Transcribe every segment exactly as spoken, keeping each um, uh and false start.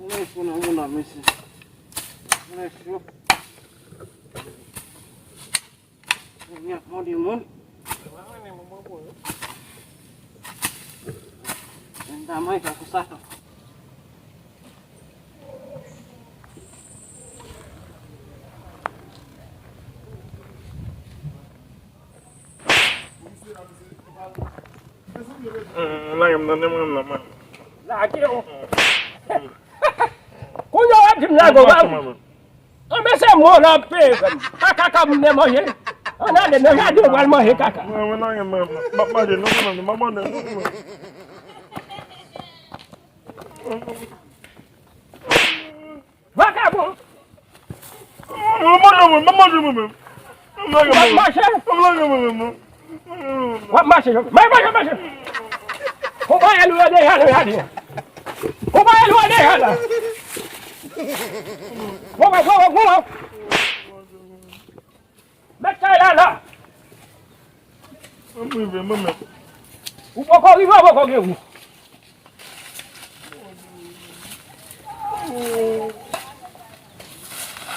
Mwen sou nan moun nan, mesye. Mwen sou. Mwen ap mande moun. Mwen ta manje sa pou Satan. Lage m nan, men mwen nan, mwen. Lage w. Kounye a w ap di m lage w, w ap. Anben se mò la ap peye frè m. Pa kaka moun nan manje. Ann ale nan jaden w al manje kaka. Mwen, mwen lage m nan, m ap manje, non, non, non, m ap manje, non, non. Vakabon! M ap manje mwen, m ap manje mwen menm. M ap manje mwen menm. W ap mache, mache, mache, mache. Konpayi nou yo deja, nou deja. Konpayi nou yo deja la. Gwo, gwo, gwo, gwo. Mèt kay la, la. Mwen prive, mwen menm. Ou poko rive, ou poko gen ou.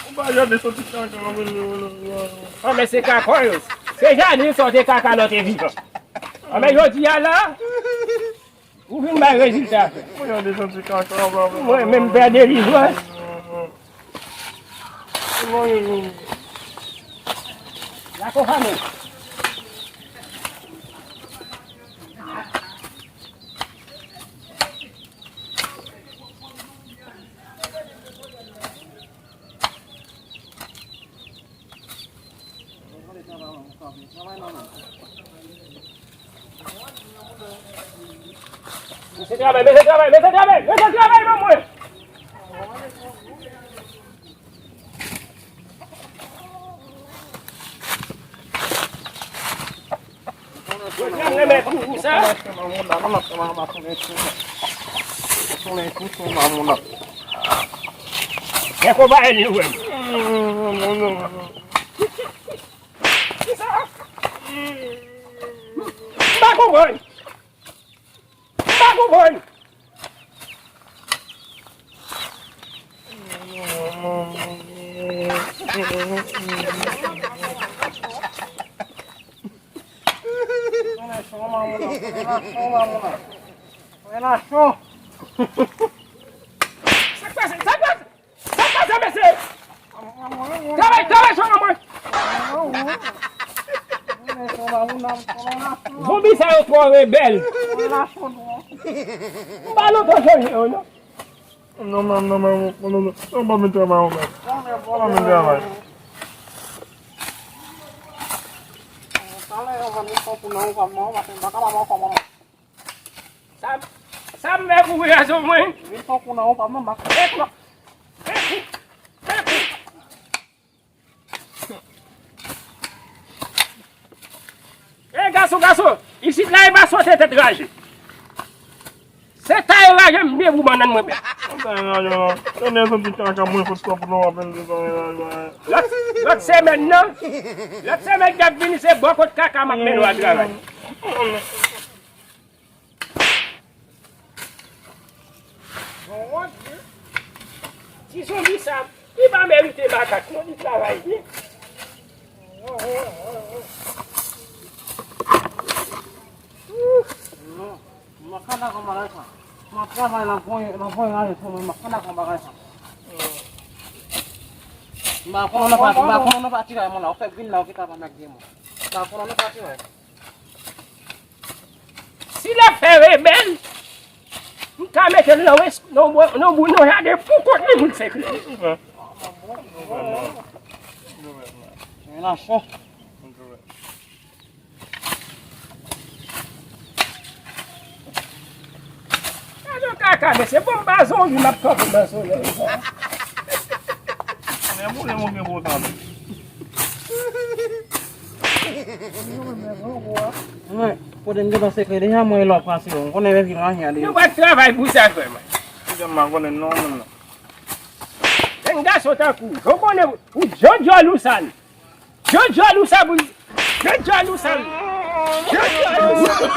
Ou pa jade soti kaka, mwen. Anben se kaka yo. Se jade soti kaka lè w te vivan. Anben jodi a la, ou vin bay rezilta. Mwen jade soti kaka, bla, bla, bla. Mwen menm pè delivrans. Lakou fanmi. Mesye travay, mesye travay, mesye travay, mesye travay ban mwen. Jodi a m renmen kou sa. Kèk ou pa el nou wè. Kisa? M pa konprann. M pa konprann. Relasyon, mamoun nan. Relasyon, mamoun nan. Relasyon. Sa k pase? Sa k pase? Sa k pase, mesye? Travay, travay, chòm an mwen. Zonbi sa yo twò rebèl. M pa lontan chanje yo, non. Non, non, non, non, non, non, non, non, pa vin travay, non, non. Pa vin travay. Sa, sa m fè pou relasyon mwen. Vin pran kou nan ou pa manman. Fè kou. Fè kou. Fè kou. E gason, gason, isit la e pa sote tèt raje. Se taye raje m byen pou bannann mwen pè. Taye raje non. Tande yon ti kaka mwen fout kòb non apèl de taye raje. Lòt, lòt semèn nan, lòt semèn k ap vini se bò kot kaka m ap mennen w al travay. Bon, wont, wi. Ti zonbi sa, li pa merite makak, non, li travay byen. Non, m pa dakò bagay sa. M ap travay nan voye, nan voye raje sou mwen, m pa dakò bagay sa. M pa konnen nou pa, m pa konnen nou pa tire mwen la, ou fè vin la, ou ki ta pa mèt gen mwen. M pa konnen nou pa tire. Si l ap fè rebèl, m ka mete l nan wes-, nan bò-, nan bou-, nan jaden pou kont li pou l fè rebèl. Relasyon. Gade yon kaka, mesye, bon, m pa zonbi, m ap kanpe nan solèy sa. Men moun, moun gen bon tanbe. Mwen, kote m gentan sekre deja, mwen lòt pase yo. M konnen men vin anyen deja. Nou pa t travay pou sa, frè mwen. Kite m pa konnen non, non, non. Jèn gason tankou w, ou konnen, ou djòdjòl ou sal. Djòdjòl ou sa pou l. Djòdjòl ou sal. Djòdjòl ou sal.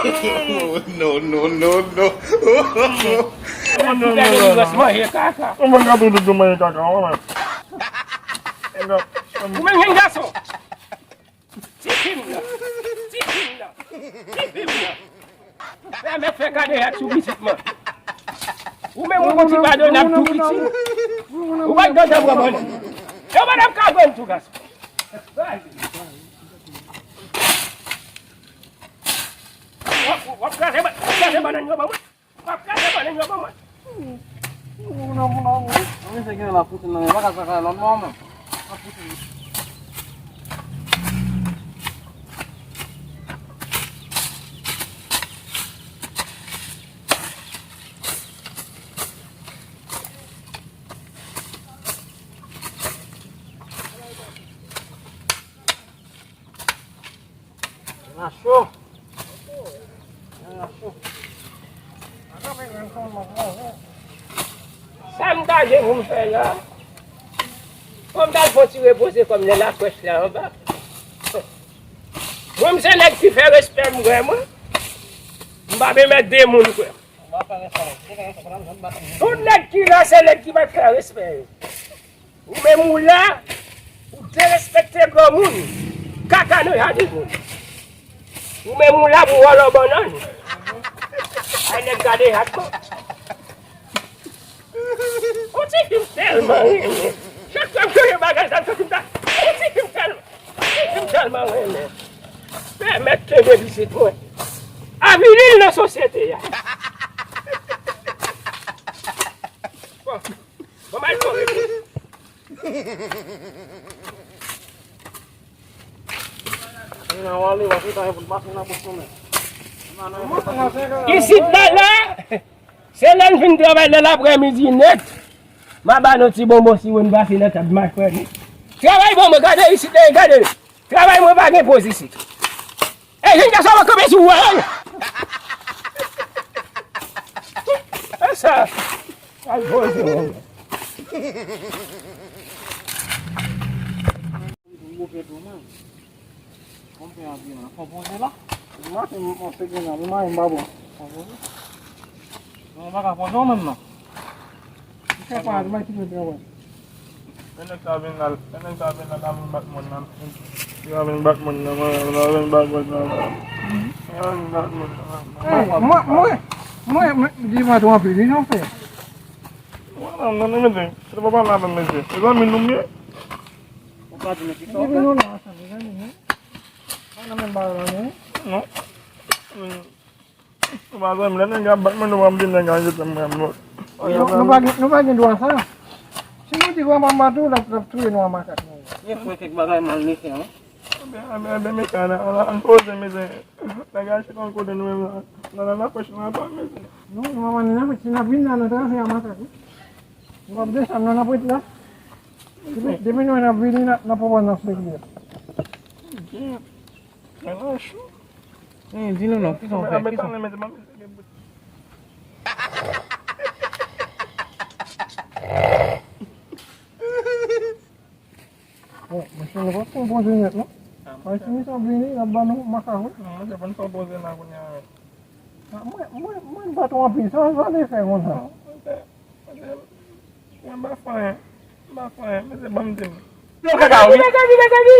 No, no, no, no. Mwen ti gade li rès manje kaka. Mwen gade li tou manje kaka, wè. Ou menm jenn gason. Ti fi m nan. Ti fi m nan. Ti fi m nan. Fè mèt fè kade yat sou pitit mwen. Ou menm ou gon ti padon n ap tou piti. Ou pa t gentan pran bòn. Yo, madanm ka jwenn tou gason. W ap, w ap kraze, w ap kraze bannann yo ban mwen. W ap kraze bannann yo ban mwen. Mwen se gen la poutine nan men, pa ka sa ka lòt mò men. Macho. Macho. Sa m ta gen pou m fè la? Fò m ta fon ti repoze kò m nan lafrèch la anba. Mwen, m se nèg ki fè respè m vrèman. M pa pèmèt de moun kwè. Tout nèg ki la, se nèg ki pa fè respè yo. Ou menm ou la, ou derespekte granmoun, kaka nan jaden moun. Ou menm ou la pou vòlò bannann. Ay, nèg gade jatman. On ti fi m tèlman renmen. Chak fwa m sonje bagay sa, m santi m ta, on ti fi m tèlman, on ti fi m tèlman renmen. Pèmèt kenbe pitit mwen. Avili l nan sosyete a. Bon, bon, m al fè yon repoze. Isit la, la, se lè n fin travay, lè laprèmidi nèt. M a ba nou ti bonbon siwo n pase nan tab, m a fè li. Travay bon, mwen, gade isit la, gade. Travay mwen pa gen poz isit. E jenn gason, w a kanpe sou wè. E sa. Al poze w. Konpè anpil, non. Fò poze la. Maten, m panse gen nan, m maten, m pa bon. Fò poze. Non, m pa ka poze w menm, non. Ou fè pa, ou mèt kite travay. Lè nèg sa vin la, lè nèg sa vin la, la vin bat moun nan. Li va vin bat moun nan, mwen, la vin bat moun nan. Li va vin bat moun nan. Ey, mwen, mwen, mwen, mwen, di mwen twonpe, li jan fè. Mwen, non, non, non, mesye. Se pa pale avè m, mesye. Se zanmi nou m ye. Ou pa di nou ki sa w fè? Epi nou la ansanm, zanmi nou. Pa nan menm bagay la, non. Non. Ou pa zanmi, lè nèg ap bat mwen, nou pa m di nèg a jete m, mwen, mwen. Nou, nou pa gen, nou pa gen dwa sa. Si nou di granmanman tou, l ap, l ap touye nou an makak, nou. Gen fè kèk bagay mal mesye, wi. Ebyen, ebyen, ebyen, mesye, ann, ann, ann poze, mesye. Nèg a chita yon kote nou menm la. Nan, nan, nan, pwòch nan pa, mesye. Non, nou pa nan, si n ap vin la, nan travè a makak, wi. Nou p ap desann, non, n ap ret la. Depi, depi nou wè n ap vini, n ap, n ap pran nan sekirite. Ebyen. Bagay la cho. Eh, di nou non, kisa w fè? Kisa? Bon, monchè, nou pa fè bon jenèt, non. Ay, si misye ap vini, l ap ban nou makak, wi. Non, monchè, ban n fè poze la kounye a. Ah, mwen, mwen, mwen pa twò anpil. Sa w vle fè konsa? Non, monchè. Mwen pa fè anyen. Mwen pa fè anyen. Mesye, ban m di m. Ou kaka, wi. Mezanmi, mezanmi.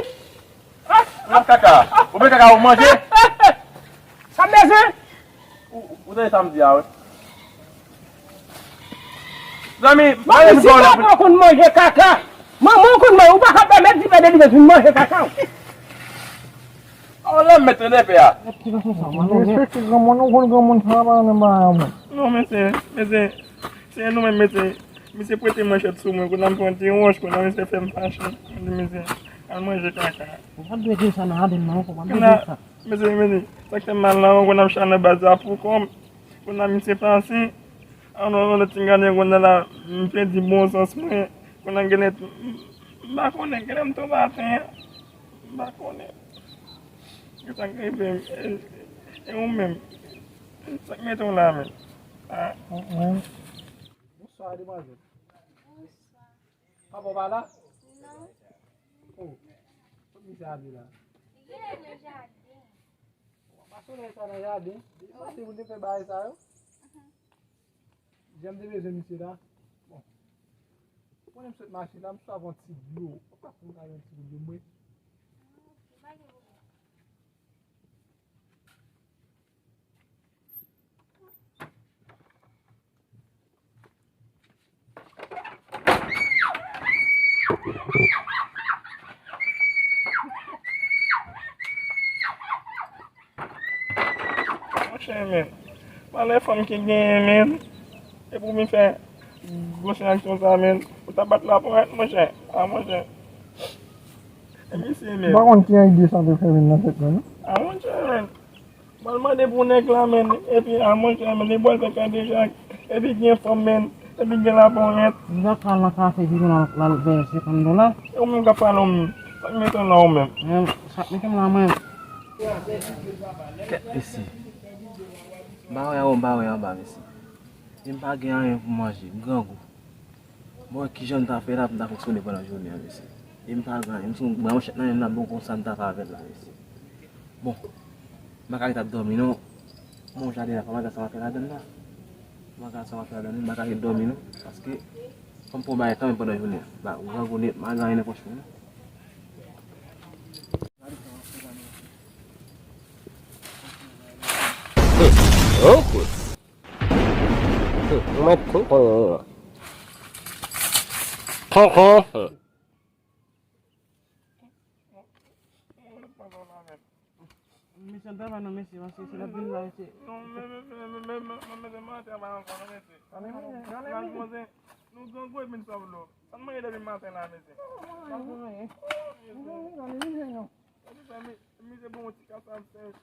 Ou kaka. Ou byen kaka, ou manje. Sa m bezwen. Ou, ou tande sa m di a, wi. Zanmi, mwen, si papa w konn manje kaka, manman w konn manje, ou pa ka pèmèt di pè de li vin manje kaka w. Ou la mèt tande pè a. Respekte granmoun, ou konn granmoun sa pa nan bagay moun. Non, mesye, mesye, se nou menm, mesye. Misye prete manchèt sou mwen, kounye a m pran ti wòch, kounye a misye fè m fache. M di misye, al manje kaka. Ou pa t dwe di sa nan aden nan ankò, pa t dwe di sa. Mesye, mesye, sa k fè m mal la, kounye a m chita nan baz la pou kò m. Kounye a misye pase, an, an, an, ti gade kounye a la, m pèdi bon sans mwen. Kounye a genlè, m, m pa konnen, genlè m tonbe atè a. M pa konnen. Gen sa k rive m, e, e ou menm? Sa k mete w la menm? Ah. Bonswa, demwazèl. Bonswa. Papa w pa la? Non. Oh, kot misye ale la? Li genlè nan jaden. W ap pase nan jaden? Li pase pou l te fè bagay sa yo? Mhm. Jan m te bezwen misye la. Bon. Konnen m sot mache la, m swa yon ti dlo. Ou pa konn yon ti dlo mwen. Monchè, men, malè fanm ki genyen, men, e pou vin fè gwosè aksyon sa, men, ou ta bat laponyèt, monchè. A, monchè. E mesye, men. M pa konn ki ide sa te fè vin nan tèt mwen, non. A, monchè, men. Mwen mande pou nèg la, men. Epi, a, monchè, men, li bwè l fè kè deja. Epi gen fanm, men. Epi gen laponyèt. Li pa ka al nan kafe, epi l al, l al veye senkant dola. E ou menm k ap pale, ou menm. Sa k mete w la, ou menm? Men, sa k mete m la, mwen. Kèt, mesye. M pa wè a wo, m pa wè anba, mesye. E m pa gen anyen pou manje, m grangou. Bon, kijan m ta fè la pou m ta fonksyone pandan jounen an, mesye? E m pa gen anyen, m sou bra yon chèk nan men m la, bon, konsa m ta fè avè l la, mesye. Bon, m pa ka ret ap dòmi non. Bon, jaden la, pa m al gad sa m ap fè ladann la. M pa ka sa m ap fè ladann, m pa ka ret dòmi non, paske fò m pran bagay kanmenm pandan jounen an. Ba, grangou nèt, m pa gen anyen nan pòch mwen non. Oh, kout. Mwen tou konnen. Tonton. Mesye, m travay non, mesye, paske se lè vin la, mesye. Non, men, men, men, men, men, men, men, men, men, travay ankò non, mesye. Gade, gade, gade, mesye. Nou grangou epi n swaf dlo. Sa n manje depi maten la, mesye? Gade, gade, mesye. Gade, gade, mesye, non. Gade sa, mi-, misye bon, yon ti kasav sèch.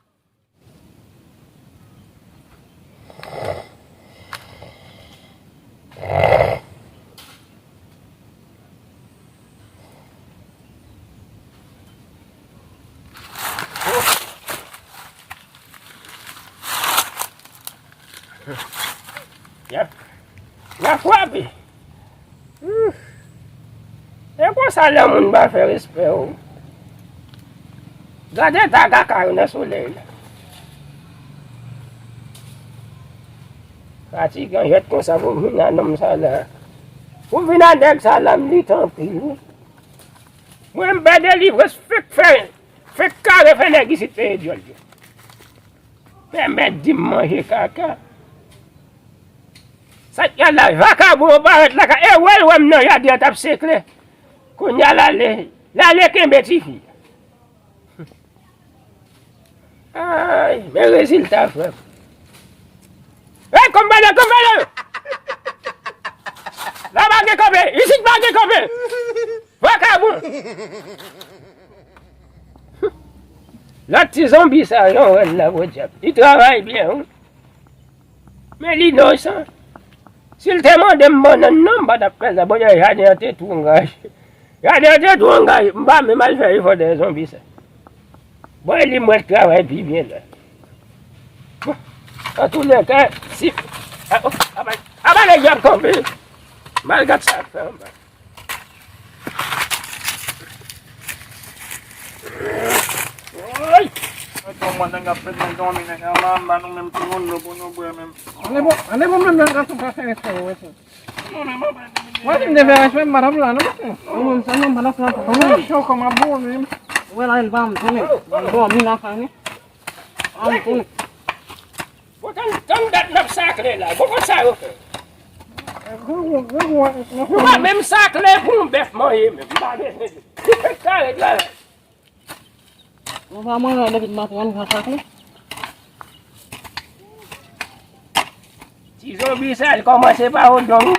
Y ap, y ap frape. Uf. E konsa lè moun pa fè respè w. Gade eta kaka yo nan solèy la. Fatigan jwèt konsa pou vin a nonm sa la. Pou vin a nèg sa la, m lit anpil wi. Mwen m pè delivrans fèk fè, fèk kare fè nèg isit peye dyòl yo. Pèmèt di m manje kaka. Sa k al la, vakabon yo parèt lakay, e wè l wè m nan jaden an t ap sekle. Kounye a l ale, l ale kenbe tifi. Ay, men rezilta, frè m. Ey, konbane, konbane! La pa gen kanpe, isit pa gen kanpe! Vakabon! Lòt ti zonbi sa, jan w wè l la, podyab. Li travay byen, wi. Men li inosan. Si l te mande m bannann non, m pa t ap fè sa. Bon, jaden an te tou angaje. Jaden an te tou angaje. M pa menm al fè efò dèyè zonbi sa. Bon, e li m wè k travay pi byen la. Bon, antouleka, si, a, o, apa, apa nèg yo ap kanpe. M al gad sa k fè anba. Woy! Mwen tou mwen nèg ap fè mwen dòmi, nèg a manba nou menm ti moun nou pou nou bwè menm. Ane bon, ane bon, menm nan gason pa fè respè yo, wè se. Non, men mwen pa di. Mwen vin devè respè, m pa t ap la, non, mesye. Non, mwen, sa, non, m pa t ap la, non. Mwen cho kòm ap boule, wi. Wè la, el pa m tounen. Bon, mi la sa, wi. An tounen. Bon, tann, tann dat n ap sakle la. Bon, konsa yo fè. Gwo, gwo, gwo, gwo. Nou pa menm sakle pou yon bèf manje, menm. M pa bezwen. Li fèk kare la. Nou pa manje depi maten an, nou pa sakle. Ti zonbi sa, l kòmanse pa odon.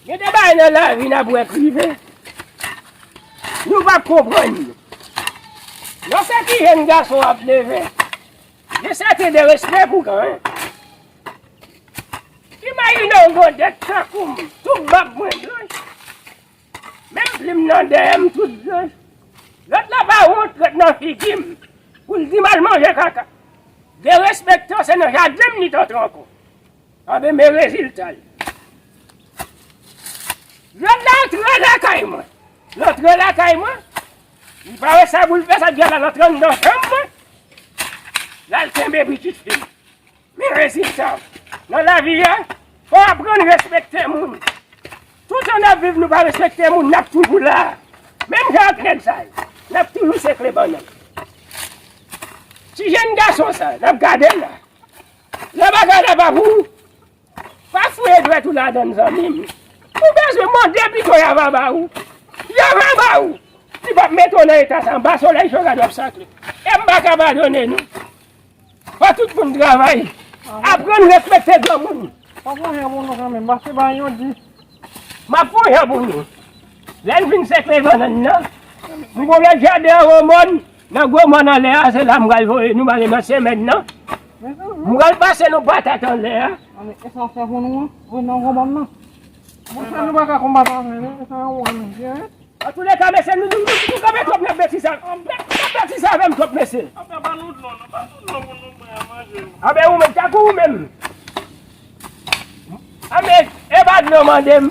Gen de bagay nan lavi n ap wè k rive. Nou p ap konprann yo. Lè w se ti jèn gason w ap leve, gen sèten de respè pou w genyen. Imajine w grandèt tankou m, tout bab mwen blanch. Menm plim nan dèyè m tout blanch. Lòt la pa wont ret nan figi m pou l di m al manje kaka. Derespektan se nan jaden m li t antre ankò. Anben men rezilta l. Lòt la antre lakay mwen. L antre lakay mwen. Li pa wè sa pou l fè, sa l gen la, l antre anndan chanm mwen. L al kenbe pitit fi l. Men rezilta, nan lavi a, fò w aprann respekte moun. Toutan n ap viv, nou pa respekte moun, n ap toujou la. Menm jan ak nèg sa yo, n ap toujou sekle bannann. Ti jèn gason sa, n ap gade l la. Lè bagay la pa pou ou, pa fouye dwèt ou ladann, zanmi m. Ou bezwen mande pito y ava ba ou. Y ava ba ou. Li p ap mete w nan eta sa, anba solèy cho gad w ap sakle. E m pa ka padone nou. Fò tout moun travay. Aprann respekte granmoun. Pa pran yon moun nan kanmenm, pase ba yon di. M ap fè yon jan pou nou. Lè n fin sekle bannann nan, m gon lòt jaden anwo mòn, nan gwo mòn anlè a, se la m pral voye nou, m ale nan semèn nan. M pral pase nou patat anlè a. Ann, e sa w fè pou nou an? Voye nan gwo mòn nan. Monchè, nou pa ka konbat avè l, non? E sa yon wè, mesye, hein? Antouleka, mesye, nou, nou, nou, nou kanpe twòp nan betiz sa. Nan, nan betiz sa avè m twòp, mesye. Anfen, ba nou dlo, non, ba nou dlo pou nou bwè, manje. Anben, ou menm, tankou ou menm. Anben, e pa dlo mande m.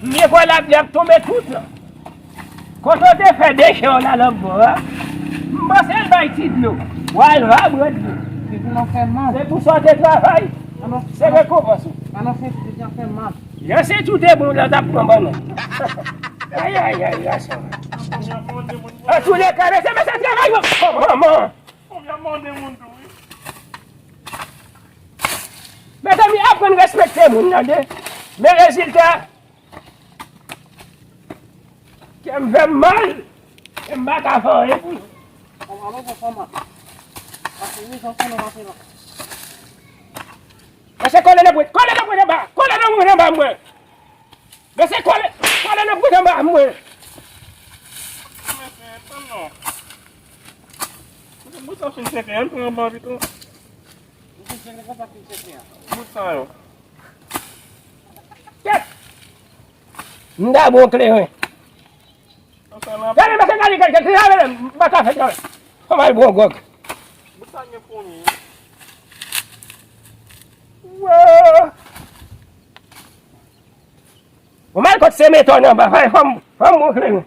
M byen kwè lapli ap tonbe tout. Kote w te fè dechè w la lòt bò a? M panse l bay ti dlo. W al va bwè dlo. Se pou sa w te travay. Se rekonpans ou. Jan se tou te bon, lè w t ap pran bannann. Ay, ay, ay, gason. Antouleka, mesye, mesye, travay, non. Kòman, man? Mezanmi, aprann respekte moun, tande. Men rezilta, kè m fè m mal, e m pa ka fè anyen pou nou. Mesye, kole nan pwent, kole nan pwent anba, kole nan pwent anba mwen. Mesye, kole, kole nan pwent anba mwen. Bout sa fin seke, ann pran anba pito. Bout sa yo. Kèt! M ta bon kleren. Gade, mesye, gade, gade, gade, gade, m pa ka fè travay. Fò m al bon gwòg. Bout sa gen foumi. Woo! Ou mal kot se metò nan ba, fè fò m, fò m bon kleren.